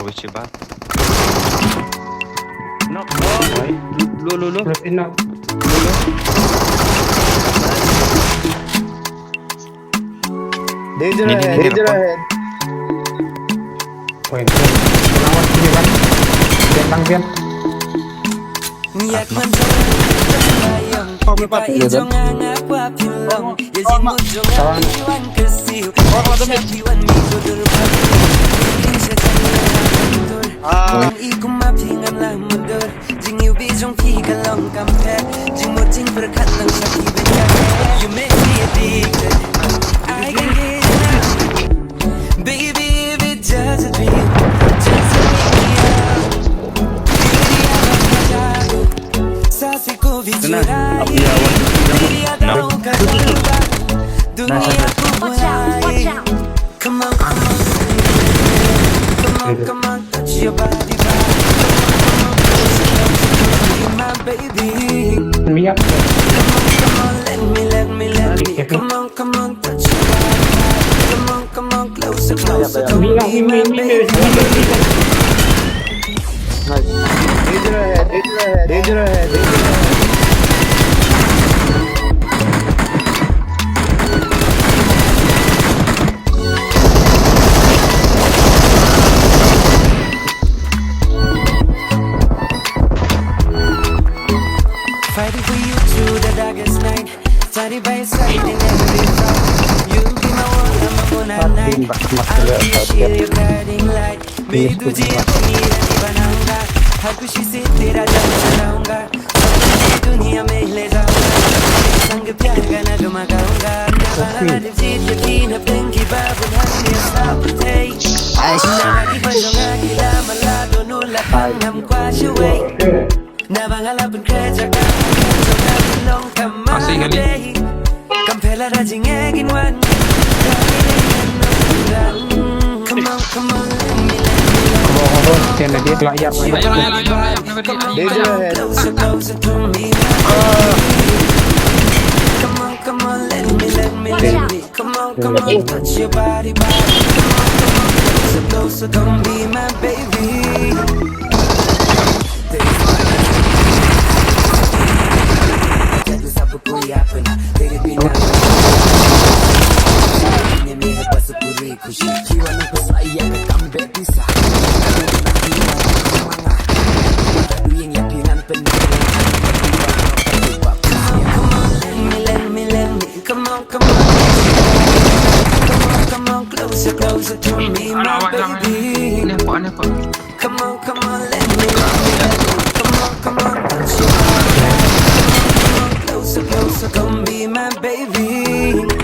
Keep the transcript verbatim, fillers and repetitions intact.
Which bar? Knock. Lo, lo, lo. Lo, lo. Danger ahead, danger ahead. Wait, wait. Lawan sini, Bang. Biar, Bang, biar. Watch out, watch out. Danger ahead, danger ahead, danger ahead, danger ahead. Fighting for you through the darkest night. Side by side in every fight. You'll be my world, I'm a moon at night. I'll be your shield, your guiding light. मैं तुझे अपनी रानी बनाऊंगा, हर खुशी से तेरा चांद चढ़ाऊंगा। सारी दुनिया में ले जाऊंगा, संग प्यार का नगमा गाऊंगा। Never gonna defeat the king of Pinky Babu, I'm your star today. Nabagi pajong aki la mala donu la pang nam kwa shuwei. Nabang ala pun kreja ka pajong aki long kamade. Kampela da jingegin wan. Come on, come on, let me, let me, let me. Come on, come on, stand there, dia keluar, ya. Ayo, ayo, ayo, ayo, ayo. Closer, closer to me, my baby. Come on, come on, let me, let me, let me. Come on, come on, touch your body, body. Come on, come on, closer, closer, come be my baby. Come on, come on, let me, let me, let me. Come on, come on. Come on, come on, closer, closer to me, my baby. Come on, come on, let me, let me, let me. Come on, come on, touch your body. Come on, come on, closer, closer, come be my baby.